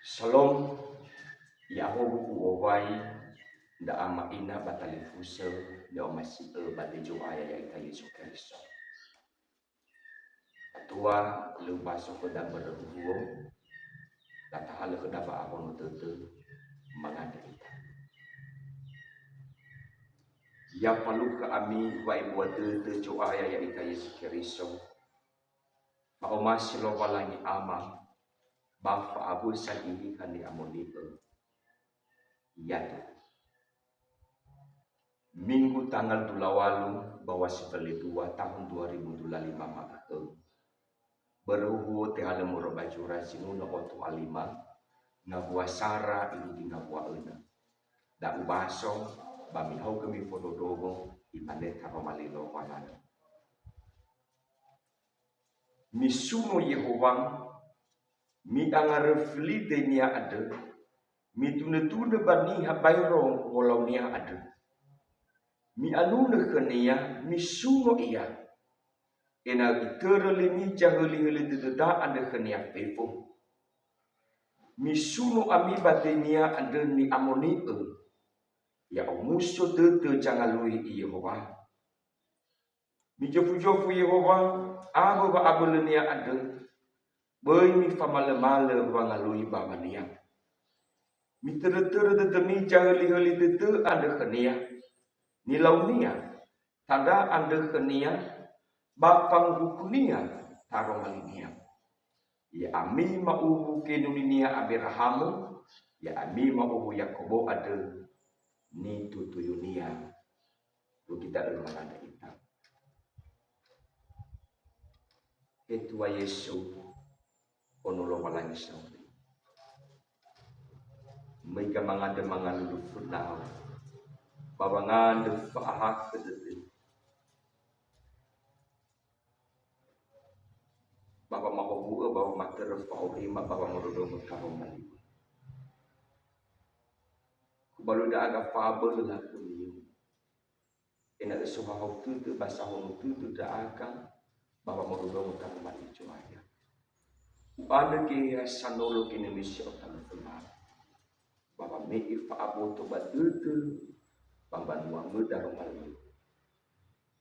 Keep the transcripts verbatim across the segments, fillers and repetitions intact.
Shalom, ya'ahowu u'owai ndra'ama ina ba talifusö ni'omasi'ö ba Zo'aya ya'ita Yesu Keriso. Fatua lö baso khöda mbörö huhuo, latahalö khöda ba ahono dödö, mangandrö ita. Ya falukha ami wa'ebua dödö Zo'aya ya'ita Yesu Keriso, fa'omasi Lowalangi Ama, ba fa'awösa Geheha ni'amoni'ö. Yadu. Minggu tanggal dua puluh walu bawah si fele dua tahun dua ribu dua puluh lima ma'ökhö. Börö huhuo tehalö moroi ba zura zinunö otu a lima, ngawua sara irugi ngawua önö. Da'u baso, ba mihaogö mifondrondrongo, imane taroma li Lowalangi. Misuno Yehowa, mi'angaröfi li döinia andrö, midunödunö ba niha baero wolaunia andrö. Mi'anunö khönia, misuno ia, ena'ö itörö li niha zahölihöli dödöda andrö khönia fefu. Misuno ami ba döinia andrö ni'amoni'ö, ya'omuso dödö zangalui Yehowa. Mizofuzofu Yehowa awö wa'abölönia andrö, böi mifamalömalö wangalui mbawania. Mitörötörö dödömi zahölihöli dödö andrö khönia, nilaunia, tandra andrö khönia, ba fanguhukunia taroma linia. Ya'ami ma'uwu genulinia Aberahamo, ya'ami ma'uwu Yakobo andrö nitutuyunia. Rugi da'ö mangandrö ita. He Tua Yesu, Ono Lowalangi sauri. Möiga mangandrö mangalulu fönau, ba wangandrö fa'ahakhö dödö. Ba wama'owu'ö, ba wamatörö fa'aurima, ba wamondrondrongo taroma li-Gu. Kubaloi ndra'aga fa'abölö lakhömi-U. Ena'ö sohahau tödö ba sahono tödö ndra'aga, ba wamondrondrongo taroma li Zo'aya. U'andrö Geheha sanolo genemisi otalö fönau. Ba wame'e fa'aboto ba dödö, ba mbanua-Mö daroma li-U.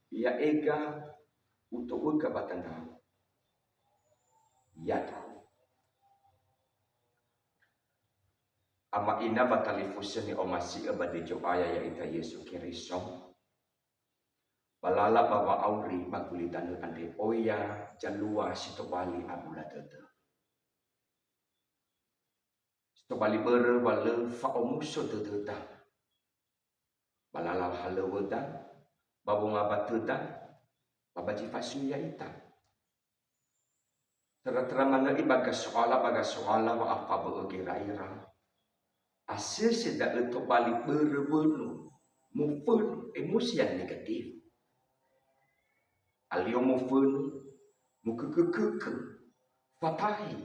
Ya'ega, utowöga ba tandrau. Yadu. Ama ina ba talifusö ni'omasi'ö ba döi Zo'aya ya'ita Yesu Keriso. Ba lala ba wa'auri ba gulidanö andre oya zalua si tobali abula dödö. Si tobali börö wa lö fa'omuso dödöda. Ba lala halöwöda, ba wongabatöda, ba ba zi fasui ya'ita. Töra-töra manö ibaga so'ala, baga so'ala wa'afabö'ö gera'era. Asese da'ö tobali börö wönu, mufönu, emosi yang negatif. Alio mufönu, mukökökökö, fatahi,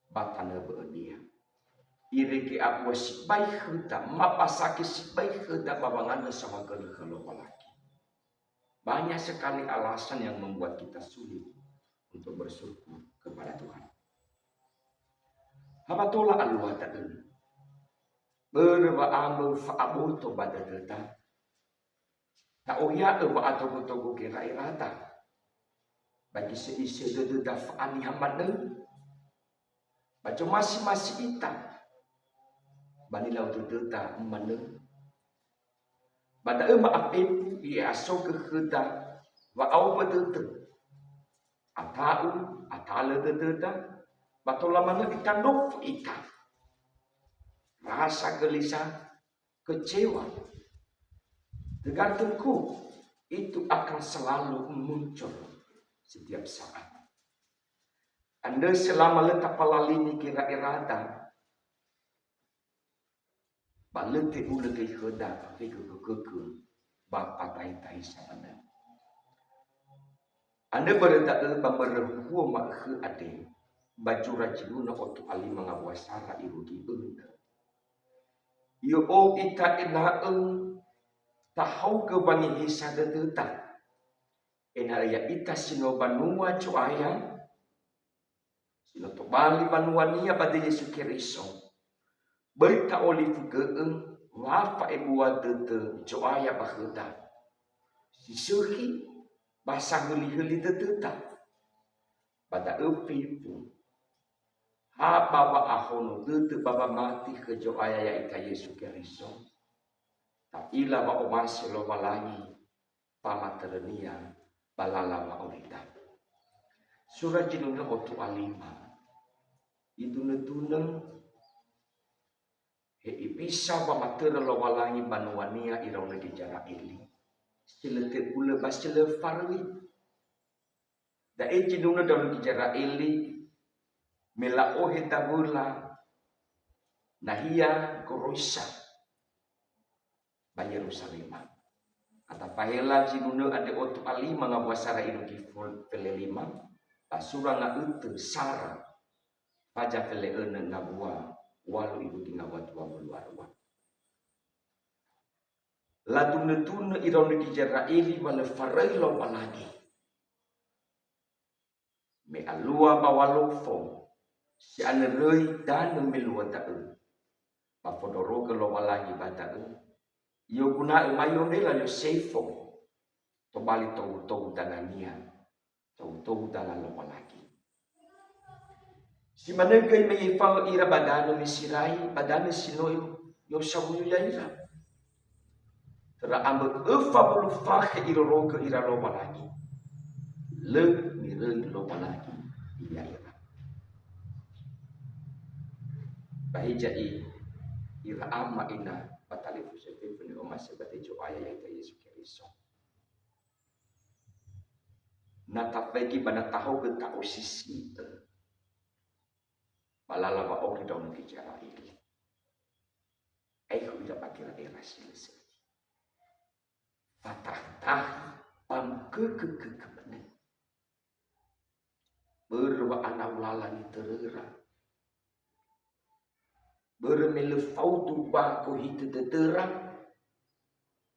ba tanö bö'önia. Irege abua sibai khöda, mabasake sibai khöda ba wangandrö saohagölö khö Lowalangi. Banyak sekali alasan yang membuat kita sulit untuk bersyukur kepada Tuhan. Haba tola alua da'ö? Börö wa'amö fa'aboto ba dödöda. Ta'ohia'ö wa'atogotogo gera'erada. Ba gise'ise dödöda fa'aniha manö. Ba zomasi-masi ita. Ba nilau dödöda manö. Ba da'ö ma'afefu i'asogö khöda wa'aombö dödö. Ata'u, atalö dödöda, ba tola manö itandrofö ita. Rasa gelisah, kecewa. Tegar tengku, itu akan selalu muncul setiap saat. Andrö selama lö tafalalini gera'erada, ba lö tebulö göi khöda fekökökökö ba fatahi-tahi samanö. Andrö börö da'ö ba mbörö huhuo ma'ökhö andre, ba zura zinunö otu a lima ngawua sara irugi önö. I'o'ou ita ena'ö tahaogö wangehesa dödöda. Ena'ö ya'ita si no banua Zo'aya, Si no tobali banua-Nia ba döi Yesu Keriso, böi ta'olifugö'ö wa fa'ebua dödö Zo'aya ba khöda. Si sökhi ba sahöli-höli dödöda. Ba da'ö fefu, ha ba wa'ahono dödö ba wamati khö Zo'aya ya'ita Yesu Keriso, ta'ila wa'omasi Lowalangi famatörö-Nia ba lala wa'aurida. Sura zinunö otu a lima. Idunö-dunö hewisa wamatörö Lowalangi banua-Nia iraono Gizera'eli, si lö tebulö ba si lö faröi. Da'e zinunö ndraono Gizera'eli me la'ohe dawöla nahia goroisa ba Yeruzalema. Atafahela zinunö andre otu a lima ngawua sara irugi fo-, fele lima, ba sura nga'ötö sara, faza fele önö ngawua walu irugi ngawua dua wulu a rua. Ladunö-dunö iraono Gizera'eli wa lö faröi Lowalangi. Me alua ba walofo, si'anöröi danö melua da'ö, ba fondrorogö Lowalangi ba da'ö, i'oguna'ö ma i'onela Yosefo, tobali tou-tou dangania, tou-tou danga Lowalangi. Si manö göi me i'efa'ö ira ba danö Miserai, ba danö si no i'osawuyu ya'ira. Töra ambö öfa wulu fakhe irorogö ira Lowalangi. Lö miröi Lowalangi ya'ira. Ba hiza'i ira ama ina ba talifusö fefu ni'omasi'ö ba döi Zo'aya ya'ita Yesu Keriso. Na tafaigi ba na tahaogö ta'osisi'ö ba lala wa'auri ndraono Gizera'eli. Aekhu ira ba gera'era si lö sökhi. Fatahi-tahi ba mukükö-kükö manö. Börö wa'anau lala nitöröra. Börö me lö faudu ba gohitö dödöra,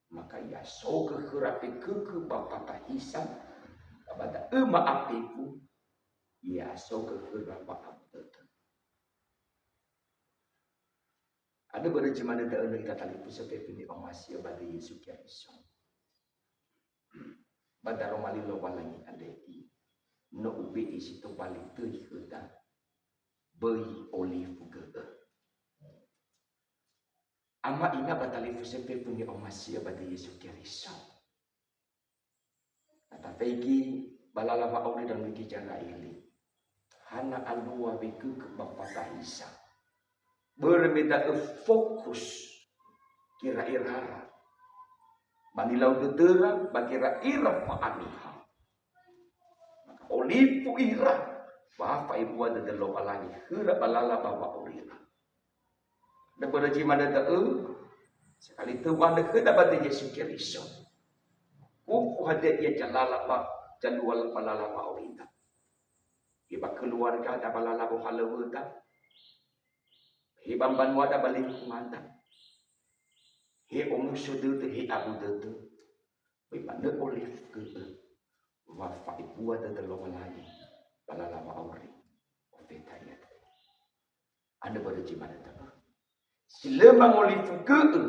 maka i'asogö khöra fekükö ba fatahisa, ba ba da'ö ma'a fefu, i'asogö khöra wa'abu dödö. Andrö börö zi manö da'ö nökhi tatalifusö fefu ni'omasi'ö ba döi Yesu Keriso. Ba daroma li Lowalangi andre, no ube'e si tobali töi khöda, böi olifugö'ö. Ama ina ba talifusö fefu ni'omasi'ö ba döi Yesu Keriso. Na tafaigi ba lala wa'auri ndraono Gizera'eli, hana alua wekükö ba fatahisa. Börö me da'ö fokus gera'erara ba nilau dödöra ba gera'era fa'aniha. Maka olifu ira, ba fa'ebua dödö Lowalangi khöra ba lala ba wa'aurira. Na börö zi manö da'ö, sakali töu andrö khöda ba döi Yesu Keriso. Gofu hadia ia zalala ba, zalua ba lala wa'aurida. He ba keluargada ba lala wohalöŵöda. He ba mbanuada ba lingkungan-da. He omuso dödö, he abu dödö. Böi manö olifugö'ö, wa fa'ebua dödö Lowalangi ba lala wa'auri. Ofeta ia dödö. Andrö börö zi manö da'ö. Si lö mangolifugö'ö,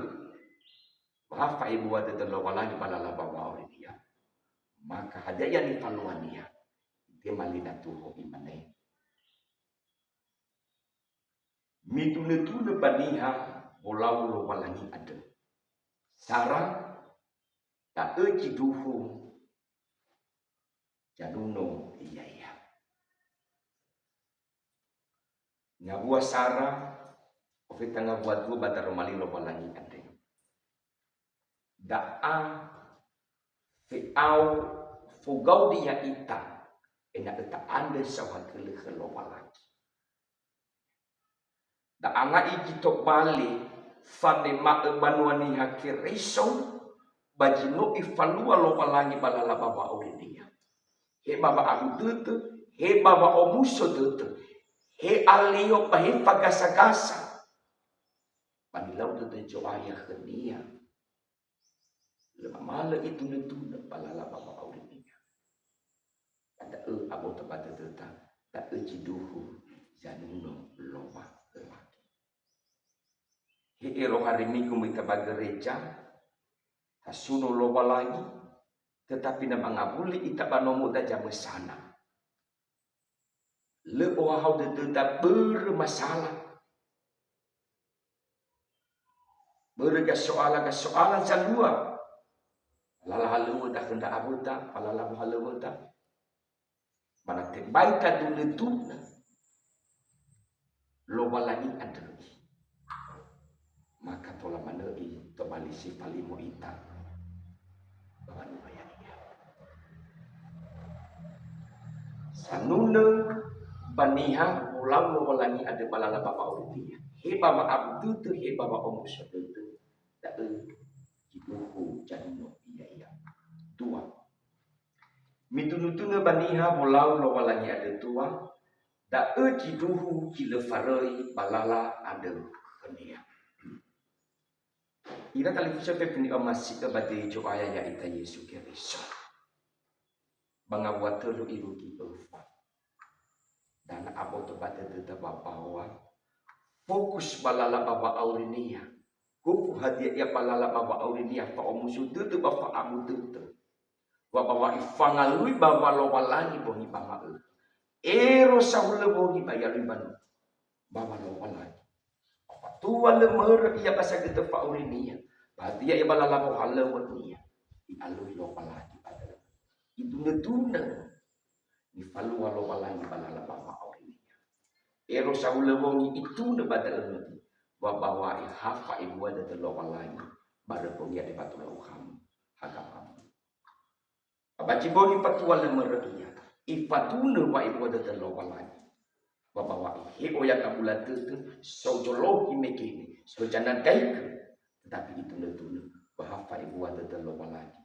wa fa'ebua dödö Lowalangi ba lala ba wa'aurinia. Maka hadia ia nifaluania? Itema li natuho imane, midunödunö ba niha wolau Lowalangi andrö. Sara, da'ö zi duhu zanuno ya'ia. Ngawua sara, ofeta ngawua dua ba daroma li Lowalangi andre. Da'a fe'ao fogaudi ya'ita, ena'ö ta'andrö saohagölö khö Lowalangi. Da'a nga'i zi tobali fanema'ö banua Niha Keriso, ba zi no ifalua Lowalangi ba lala ba wa'aurinia. He ba wa'abu dödö, he ba wa'omuso dödö, he alio ba he fagasa-gasa. Ba nilau dödö Zo'aya khönia. Lö mamalö idunödunö ba lala ba wa'aurinia. Ba da'ö aboto ba dödöda, da'ö zindruhu zanuno Lowalangi. He ero hari Minggu möi ita ba gereja, tasuno Lowalangi, tetapi na mangawuli ita ba nomoda zamösana. Lö ohahau dödöda börö masala. Börö gasoala-gasoala zalua. Falala halöŵöda khö ndra awöda, falala wohalöŵöda. Ba na tebai tadunödunö Lowalangi andrö, maka tola manö i tobali si falimo ita ba wanua ya'ia. Sanunö ba niha wolau Lowalangi andrö ba lala ba wa'aurinia. He ba wa'abu dödö, he ba wa'omuso dödö. Da'ö zindruhu zanuno ya'ia. Dua. Midunödunö ba niha wolau Lowalangi andrö dua, da'ö zindruhu zi lö faröi ba lala andrö khönia. Ira talifusö fefu ni'omasi'ö ba döi Zo'aya ya'ita Yesu Keriso. Ba ngawua tölu irugi öfa. Dana aboto ba dödöda ba bawa. Fokus ba lala ba wa'aurinia. Gofu hadia ia ba lala ba wa'aurinia, fa'omuso dödö ba fa'abu dödö. Wa ba wa ifangalui ba wa Lowalangi bongi ba ma'ökhö. Ero sahulö bongi ba ialui ba, ba wa Lowalangi. Fatua lö mörö ia ba sagötö fa'aurinia. Ba hadia ia ba lala wohalöŵönia. I'alui Lowalangi ba dödö. Idunödunö. Nifalua Lowalangi ba lala ba wa'aurinia. Ero sahulö bongi itunö ba da'ö nödi, wa ba wa ihafa ebua dödö Lowalangi, ba röpönia de fatua la'uhamu, hagawamu. Ba ba zi bongi fatua lö mörö ia, ifatunö wa ebua dödö Lowalangi. Wa ba wa ihe'o ya kabula dödö, so zolohi megene, so zanadaigö, tetapi itunö-tunö, wa hafa ebua dödö Lowalangi.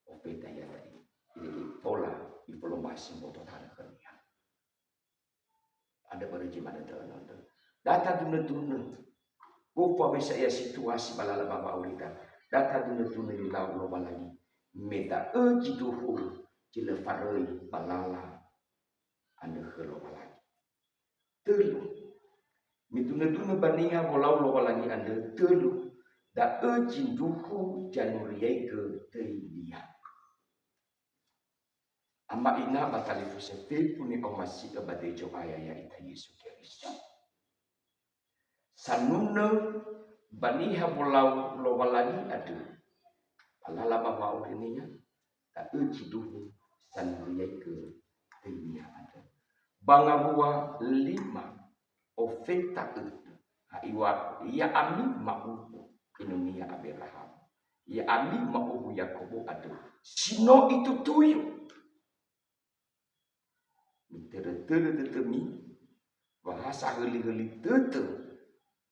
Ofeta ia da'e, irege tola ifolombasi mboto tanö khönia. Andrö börö zi manö da'ö nöndrö. Da tadunö-dunö. Gofu awesa ia situasi ba lala ba wa'aurida. Da tadunö-dunö nilau Lowalangi. Me da'ö zindruhu zi lö faröi ba lala andrö khö Lowalangi. Tölu. Midunö-dunö ba niha wolau Lowalangi andrö, tölu. Da'ö zindruhu zanuriaigö döinia. Ama ina ba talifusö fefu ni'omasi'ö ba döi Zo'aya ya'ita Yesu Keriso. Sanunö ba niha wolau Lowalangi andrö, ba lala ba wa'aurinia, da'ö zindruhu sanuriaigö döinia andrö. Ba ngawua lima ofeta ötö, ha iŵa'ö, "Ya'ami ma'uwu, inonia Aberaham. Ya'ami ma'uwu Yakobo andrö, si no itutuyu." Mitörö-törö dödömi, wa ha sahöli-höli dödö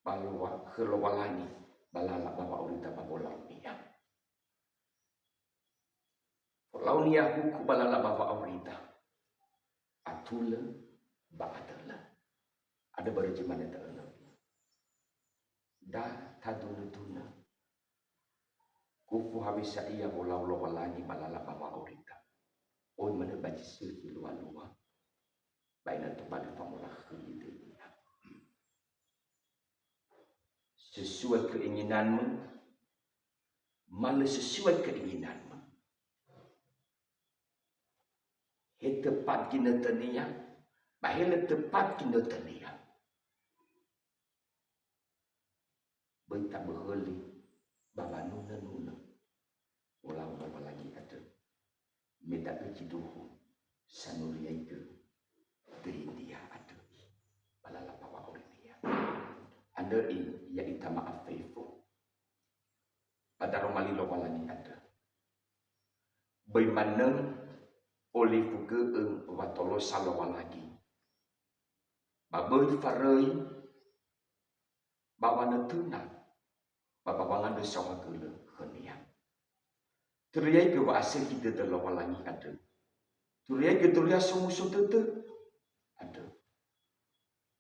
ba Lowa-, khö Lowalangi, ba lala ba wa'aurida ba wolaunia. Wolaunia huku ba lala ba wa'aurida. Atulö ba atölö. Andrö börö zi manö da'ö nöndrö. Da tadunö-dunö. Gofu hewisa ia wolau Lowalangi ba lala ba wa'aurida. Oi manö ba zi sökhi lua-lua. Ba ena'ö tobali famolakhöli döinia. Sesuai keinginanmu, ma lö sesuai keinginanmu. He tepat ginötönia, ba he lö tepat ginötönia. Böi taböhöli ba wanunö-nunö wolau Lowalangi andrö. Me da'ö zindruhu sanuriaigö döinia andrö. Ba lala ba wa'aurinia. Andrö i, ya'ita ma'afefo. Ba daroma li Lowalangi andrö. Böi manö olifu gö'ö watolosa Lowalangi. Ba böi faröi ba wanötöna, ba, ba wangandrö saohagölö khönia. Türöiaigö wa'asökhi dödö Lowalangi andrö. Türöiaigö turia somuso dödö andrö.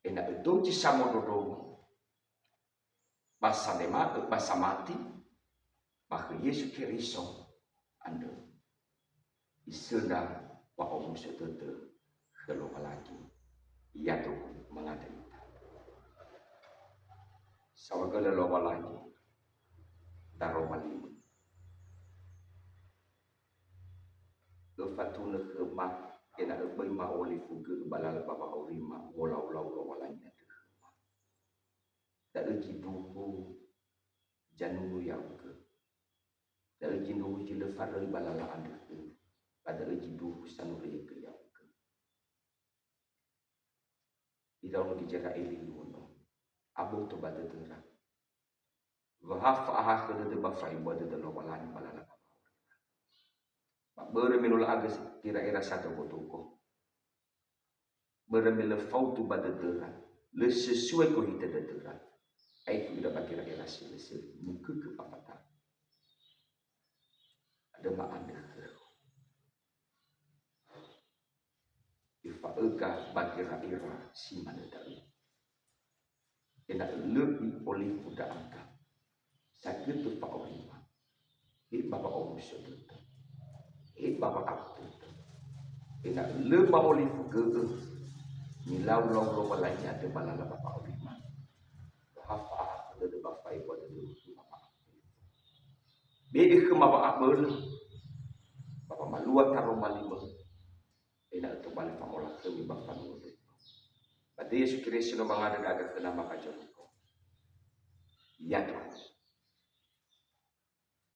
Ena'ö dozi samondrondrongo, ba sanema'ö, ba samati, ba khö Yesu Keriso andrö. Isöndra wa'omuso dödö khö Lowalangi. Ya'ahowu, mangandrö ita. Saohagölö Lowalangi, daroma lima. Öfatunö khöma, ena'ö böi ma'olifugö'ö ba lala ba wa'aurima, wolau-lau Lowalangi andrö khöma. Da'ö zindruhu zanunu ya'ugö. Da'ö zindruhu zi lö faröi ba lala andrö khöu. Ba da'ö zindruhu sanuröiagö ya'ugö. Iraono Gizera'eli luo no. Aboto ba dödöra. Wa ha fa'ahakhö dödö ba fa'ebua dödö Lowalangi ba lala ba wa'aurima. Ba börö me no la'andrö gera'era sadogo-dogo. Börö me lö faudu ba dödöra, lö sesuai gohitö dödöra. Aetu ira ba gera'era si lö sökhi, mugögö ba fata. Andrö ma'andrö khöu. Ifa'öga ba gera'era si manö da'ö. Ena'ö lö i'olifu ndra'aga sagötö fa'aurima, he ba wa'omuso dödö, he ba wa'abu dödö. Ena'ö lö ma'olifugö'ö nilau-lau Lowalangi andrö ba lala ba fa'aurima. Wa ha fa'ahakhö dödö ba fa'ebua dödö ba wa'abu. Be'e khöma wa'abölö, ba wamalua taroma lima, ena'ö tobali fangolakhömi ba fanua dödö. Ba döi Yesu Keriso no mangandrö ndra'aga khö Nama ba Zoriko. Ya'ahowu.